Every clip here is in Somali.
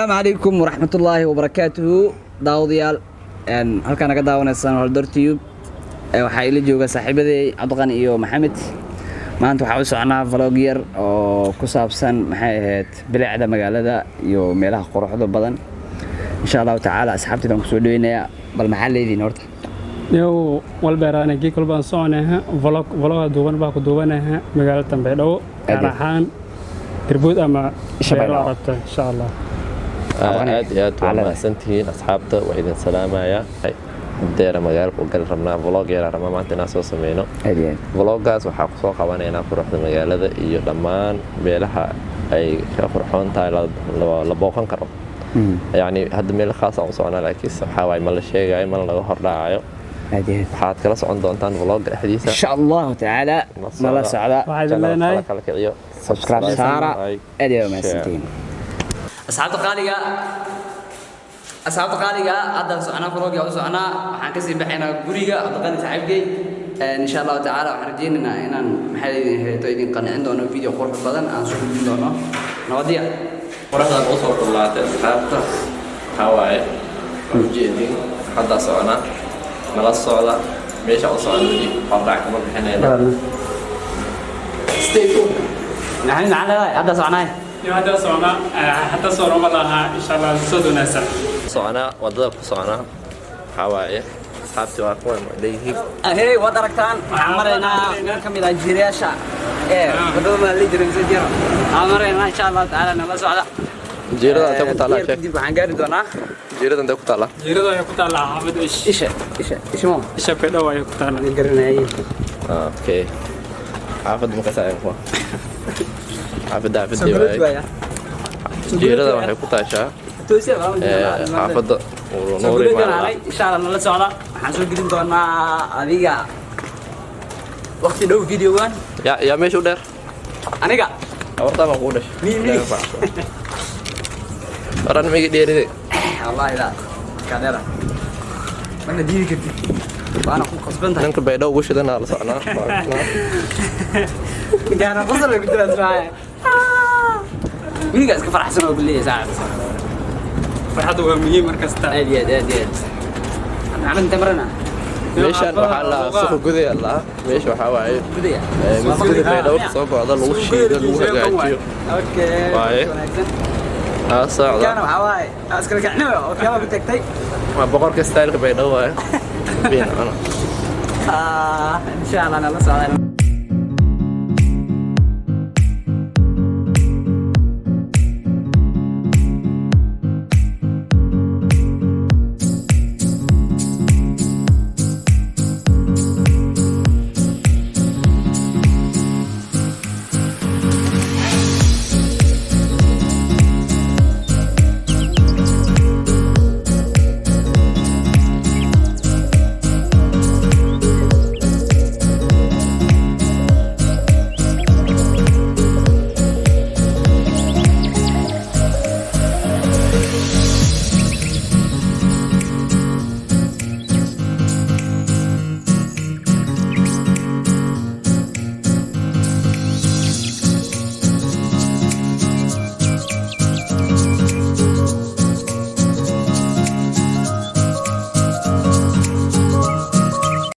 Asalaamu calaykum waraxmatullaahi wabarakaatuhu. Daawadayaal, halkaan naga daawanaysaan Haldoor Tube. Waxaa ila jooga saaxiibaday Cabdiqani iyo Maxamed. Maanta waxaa u soconaa vlog yar oo ku saabsan, maxay ahayd, bilicda magaalada iyo meelaha quruxda badan, insha Allahu tacaala. Asxaabtaydan kusoo dhaweynayaa. Bal maxaa leedihin horta? Yow walbeeraana gii kolbaan soconaha, vlog vloga duuban baa ku duubanaha magaalada Baydhabo, gaar ahaan Dirbood ama Isha Beero Baydhabo. Arabta, insha Allah. Aad iyo aad waa mahadsantihiin asxaabta, waa idin salaamayaa. Deera magaalka u gali rabnaa, vlog yaraa rabnaa maanta inaan soo sameyno. Aad iyo aad. Vloggaas waxaa kusoo qabanaynaa quruxda magaalada iyo dhammaan meelaha ay ka qurxoon tahay la booqan karo. Yacni hadda meel khaas aan u soconaa, laakiin waxaa waaye ma la sheegayo, mana laga hordhacayo. Aad iyo aad. Waxaad kala socon doontaan vlogga dhexdiisa. Insha Allahu tacaala, nala socda. Waxaa idin leenahay kala kiciyo. Subscribe saara. Like, aad iyo aad share. Mahadsantihiin asxaabta qaaliga. Asxaabta qaaliga, haddaan soconaa, vlog u soconaa. Waxaan kasii baxaynaa guriga Cabdiqani saaxiibkey. Insha Allahu tacaala waxaan rajaynaynaa inaan, maxay idin heeto, idin qancin doono, video qurux badan aan soo gudbin doono. Nabadiya. Qoraxdan usoo kululaatay asxaabta, waxaa waaye waa ujeedin. Haddaa soconaa, nala socda. Meesha u socon weli hordhac kama bixinayno. Stay tuned. Maxamed, maxaa leedahay? Hadda soconaay. Yo, hadda socnaa, hadda socno ma laha, insha Allah soo wanaagsan. Soconaa, wadada ku soconaa. Waxaa waaye asxaabtii waa kuwan leeyihiin. Hey, waad aragtaan, waxaan maraynaa meel ka mid ah jiirayaasha ee wadada ma la jiray mise jiro. Waxaan maraynaa, insha Allahu tacaala, nala socda. Jiirada intee ku taallaa? Yar Sheeg. Kadib waxaan gaari doonaa. Jiirada intee ku taallaa? Jiirada waxay ku taallaa xaafadda Ish. Isha, isha, isha mo. Isha Baydhabo ayay ku taallaa. Garanayay. Okay, xaafadda ma kasaayan kuwa xaafadda, xaafadii waaye. Jiirada waxay ku taashaa xaafadda Nuuri Maala. Insha Allah nala socda, waxaan soo gelin doonaa adiga waqti dhow videogan. Yaa yaa meesha u dheer? Aniga. Abartaa baan kugu dhashay. Mi. Waran miga dheeride. Wallahi la kaadheera mana diidi kartid, waana ku qasban tahay. Ninka Baydhabo ugu shidanaa la socnaa. Gaana qosol bay ku jiraan ismaaye. Wiligaa iska faraxsan oo kuleeyahay saaxiib. Farxaddu waa muhiim mar kasta. Aad iyo aad, aad iyo aad. Maxamed, intee marana? Meeshaan waxaa la suuqa gudaya la meesha waxaa waaye gudaya. Masjida Baydhabo kasoo go'da, lagu shiido, lagu hagaajiyo. Okay. Waaye. Wanaagsan. Aa socda. Kaana waxaa waaye askar kacnimo oo kiyaaba ku tagtay. Waa boqorka styleka Baydhabo waaye biin cuno. Ah, insha Allah nala socda.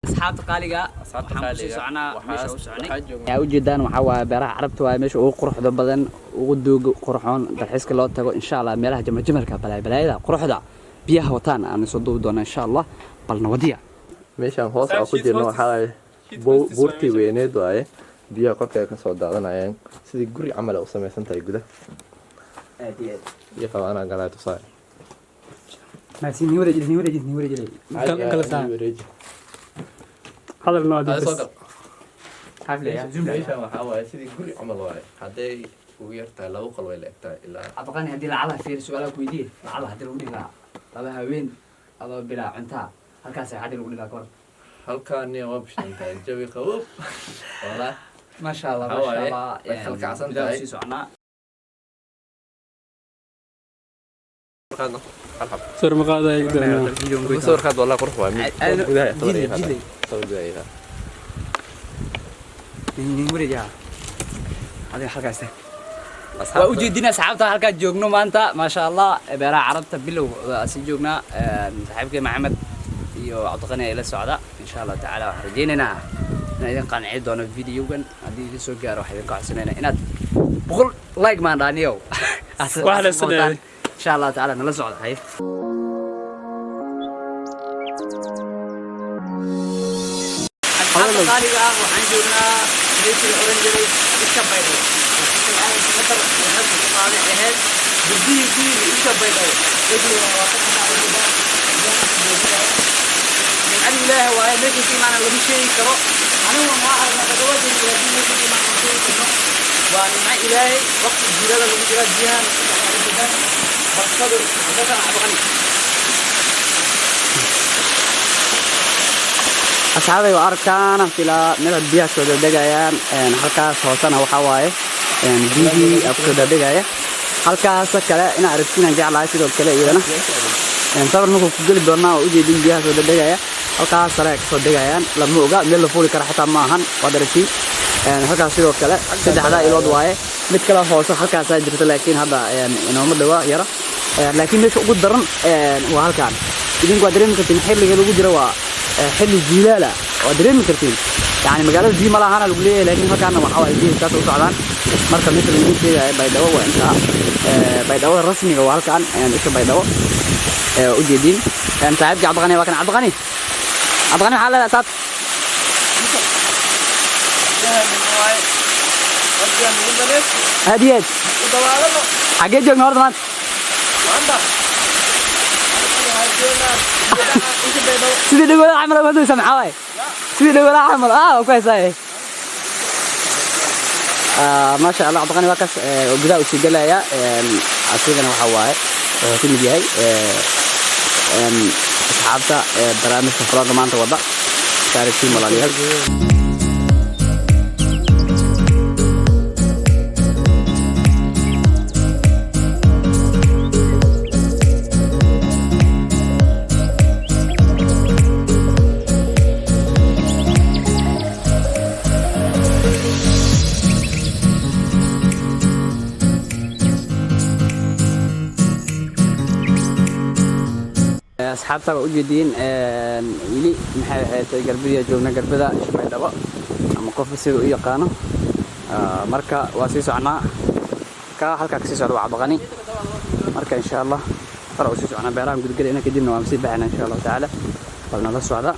Asxaabta qaaliga, Asxaabta waxaan kusii qaaliga, soconaa meesha u soconay. Waxaa joognaa- Yaa ujeedaan, waxaa waaye beeraha Carabta, waaye meesha ugu quruxda badan, ugu dooga qurxoon, dalxiiska loo tago. Insha Allah meelaha jamal jamalka, balaayada quruxda biyaha wataan aan soo duubi doonaa, insha Allah. Bal nabadiya. Meeshaan hoos aan ku jirno waxaa waaye buurtii weyneed waaye. Biyaha korka ay kasoo daadanayaan, sidii guri camal ay u samaysan tahay gudaha. Aad iyo aad. Iyo qaba anaa galaa tusaale. Mahadsan, ni wareejin, ni wareejin, ni wareejin. Kala saa. Hadal noo Soo bas. gal. Xaflaya. Meeshaan waxaa waaye sidii guri camal waaye. Hadday ugu yartahay laba qol way la egtahay ilaa. Cabdiqani, haddii lacalaha fiir, su-aalaha ku weydiiye, lacala haddii lagu dhihi lahaa laba haween adoo bilaa cuntaa halkaas haddii lagu dhihi lahaa kahor? Halkaani waa bishan tahay, jawi qabow walaa. Maasha Allah. Waxaa maasha waaye, Allah. way kalkacsan Gudaha tahay. Sii soconaa. Qaadno hal xab. Sawir ma qaaday doonaa? Sawirkaad walaa qurux waa mid gudaha sawir Jilay, iga qaada. jilay. Sawir gudaha iga qaada. Nin wareejiha adiga halkaas tag. Waa ujeedina asxaabta halkaan joogno maanta, maasha Allah, beeraha Carabta bilow sii joognaa. Saaxiibkay Maxamed iyo Cabdiqani ay la socda. Insha Allah tacaala waxaan rajaynaynaa inaan idin qanciyo doono videogan. Haddii idin soo gaaro, waxaan idinka codsanaynaa inaad 100 like maan dhaaniyow. Wax la sameeyay. Insha Allah tacaala nala socda. Haye asxaabta qaaliga ah, waxaan joognaa meeshii la oran jiray Isha Baydhabo. Qaaday ahayd gurdihii ku yimi Isha Baydhabo. Nimcada Ilaahay waaye, meesha ka imaana lama sheegi karo. Anigu waa aragnaa toddobaadii, laakiin meesha ka imaana ma sheegi karno. Waa nimco Ilaahay. Waqti jiilada lagu jiraa, biyahan barkadu dadkan. Cabdiqani. Asxaabay, waa arkaan filaa meel biyaha soo degayaan. Halkaas hoosena waxaa waaye biyihii aa kusoo daadegaya. Halkaas kale inaa aragtiin aan jeclahay. Sidoo kale iyadana sawir markuu ku geli doonaa oo ujeedin biyaha soo dadegaya halkaas sare ay kasoo degayaan. Lama oga meel la fuuli kara xitaa ma ahan, waad aragtiin. Halkaas sidoo kale saddexdaa ilood waaye. Mid kale hoose halkaasaa jirta, laakiin hadda inooma dhawa yara. Laakiin meesha ugu daran waa halkaan. Idinku waa dareemi kartiin xilliga lagu jiro, waa xilli jiilaala, waa dareemi kartiin. Yani magaalada biyo ma lahana lagu leeyahay, laakiin halkaana waxaa waaye biyaha saas u socdaan. Marka meesha lagu sheegaya Baydhabo waa intaa. Baydhabo rasmiga waa halkaan, Isha Baydhabo ujeediin. Saaxiibkii Cabdiqani waa kan. Cabdiqani, Cabdiqani, waxaa leedahay saad? Aad iyo aad. Xaggee joogna horta maanta? Sidii dhagoola camal uga duysa maxaa waaye? Sidii dhagoola camal ah ku haysaa. Maasha Allah, Cabdiqani waa kaas oo gudaha usii galaya. Asigana waxa waaye wuxuu ka mid yahay asxaabta barnaamijka vlogga maanta wada saarigtiin, walaalayaal. Asxaabta waa ujeediin, weli maxay ahayd garbadiya joogna, garbada Baydhabo ama qofka sida u yaqaano. Marka waa sii socnaa, ka halkaa kasii socda waa Cabdiqani. Marka insha Allah fara u sii socnaa, beerahan gudgalayna, kadibna waan sii baxayna insha Allahu tacaala. Bal nala socda,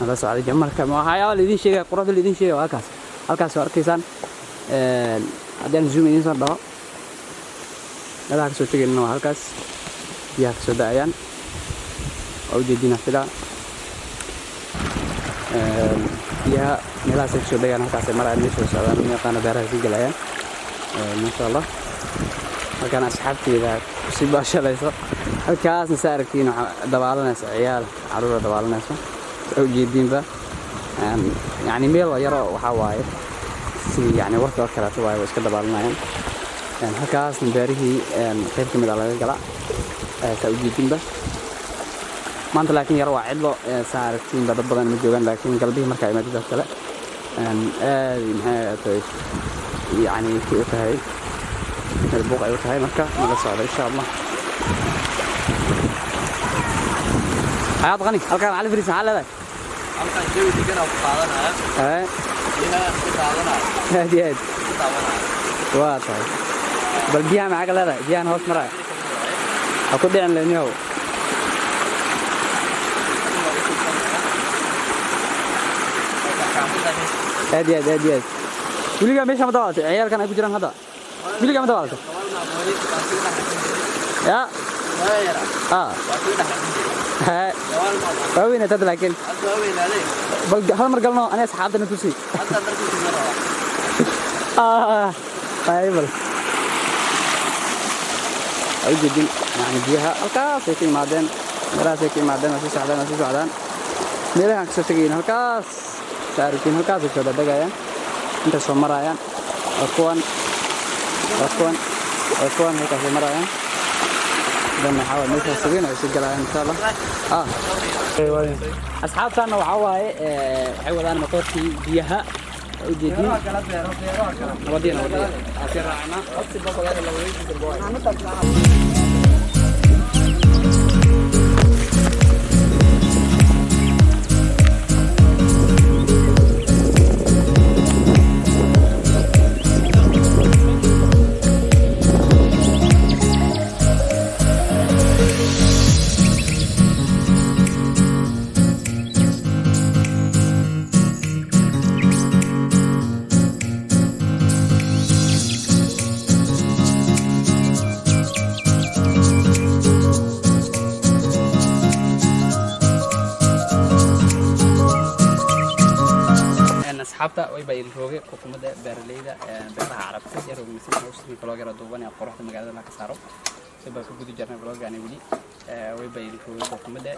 nala socda. Jamalka waxyaaba laidin sheegaya, quruxda laidin sheegaya waa halkaas. Halkaas waa arkaysaan. Haddii aan zoom idiin soo dhaho, meelaha kasoo tegaynana waa halkaas, biyaha kasoo da'ayaan waa ujeedina filaa. Biyaha meelahaasay kasoo degayaan, halkaasay marayaan, meesha socdaan ma yaqaano, beeraha sii galayaan, maasha Allah. Halkaan asxaabteeda kusii baashalayso, halkaasna saa aragtiin waxaa dabaalanaysa ciyaal caruura dabaalanayso, saa ujeediinba. Yani meel yaro waxaa waaye sidii yani warka oo kaleeto waaye, way iska dabaalanayaan. Halkaasna beerihii qayb ka mid a laga gala, saa ujeedinba. Maanta laakiin yaro waa cidlo, saa aragtiinba, dad badan ma joogaan. Laakiin galbihii markaa imaadid oo kale aad maxay tahay, yani kii u tahay meel buuq ay u tahay. Marka nala socda insha Allah. Xayaad Qani, halkaan Cali Fariis maxaa leedahay? Halkan jawi degan ku qaadanaya. Ee. Biyaha ku qaadanaya. Aad iyo aad. Ku daawanaya. Waa tahay. Bal biyaha maxaa ka leedahay? Biyahan hoos maraya ha ku dhicin leniyow. Aad iyo aad, aad iyo aad. Weligaa meesha ma dabaalatay? Ciyaalkan ay ku jiraan hadda, weligaa ma dabaalatay? Ya ah, waa weynaatay hadda, laakiin bal hal mar galno aniga asxaabta na tusi. Ay bal ay ujeedin, yani biyaha halkaasay ka imaadeen, meelahaasay ka imaadeen, waa sii socdaan, waa sii socdaan, meelahaan kasoo tegayin halkaas saarikiin, halkaasay soo dadegayaan, intay soo marayaan. Waa kuwan, waa kuwan, waa kuwan, halkaasay marayaan. Dan waxaa waay meeshaas weyn ay sii galayaan insha Allah. Asxaabtaana waxaa waaye waxay wadaan matoorkii biyaha. Ujeedin nabadiya nabadiya aasi raacna. Asxaabta way baa roogay xukuumadda beeraleyda beeraha Carabta yar oo misin vlog yar duuban ee quruxda magaalada la ka saaro si baa ku guda jirnay vlogani weli. Way baa roogay xukuumadda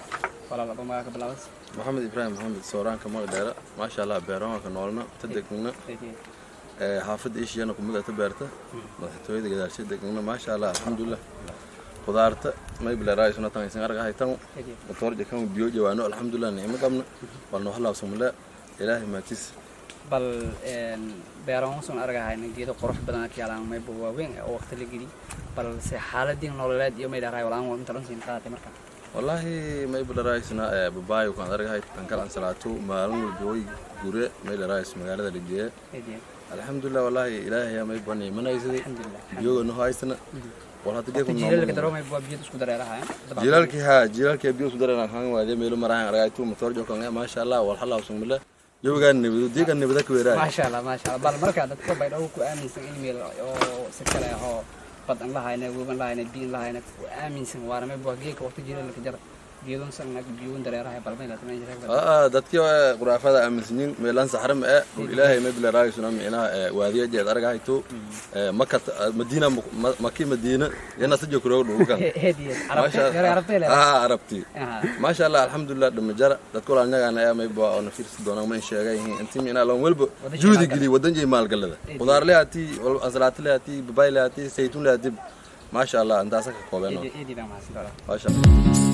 walaal laba magaca ka bilaabas. Maxamed Ibraahim Maxamed Sooraanka magdheera, maasha Allah, beeraha ka noolna ta degna xaafadda Ishiyana kumid ta beerta madaxtooyada gadaasheed degna, maasha Allah, alxamdulilah. Qudaarta may bilaraayisuna tan isin arga haytan motoorja kan biyo jawaano, alxamdulilah, nicmo qabna walno halaabsamule, Ilaahay maatis. Bal beerahan usan argahayna geedo qurux badan ka yaalaan, mayba waaweyn oo waqti la geli, balse xaaladii nololeed iyo may dharay walaan inta dhan siin qaadatay marka? Wallaahi may bilaraayisuna babaayo kan argahay tan kal ansalaato maalin walba way gure may laraayis magaalada lijeeye, alxamdulilah. Wallaahi Ilaahay may bani manaysaday biyoga no haysana wal hadda geeku. Jiilaalka daroomay waa biyo isku dareerahayan. Jiilaalkii ha, jiilaalkii biyo isku dareerahan kan waadee meelo marahan argaytu motoorjo kan, maasha Allah, wal halaabsamule, yogaan nabado deegan nabada ku weeraay. Maasha Allah, maasha Allah. Bal marka dadka Baydhabo ku aaminsan in meel oo si kale oo bad an lahayna, weban lahayna, biin lahayna ku aaminsan waana may baa geeka waqti jiilaalka jara geedon san biyuun dareerahay balmay la tamaan jiray. Dadkii quraafada aaminsanyiin meelaan saxra ma dhul Ilaahay may bila raayisuna micnaha waadiya jeed argahayto Maka Madiina Maki Madiina yana sajo kuroog dhulkan. Arabti, maasha Allah, alxamdulilah, dhamajara dadka walaal anagana ayaa may baa oo nafiirsi doonaan ma sheegay intii micnaha loon walba juudi geli wadan jey maalgalada qudaar lehaati, ansalaati lehaati, babaay lehaati, saytuun lehaati, maasha Allah, intaasa ka koobeen, maasha Allah.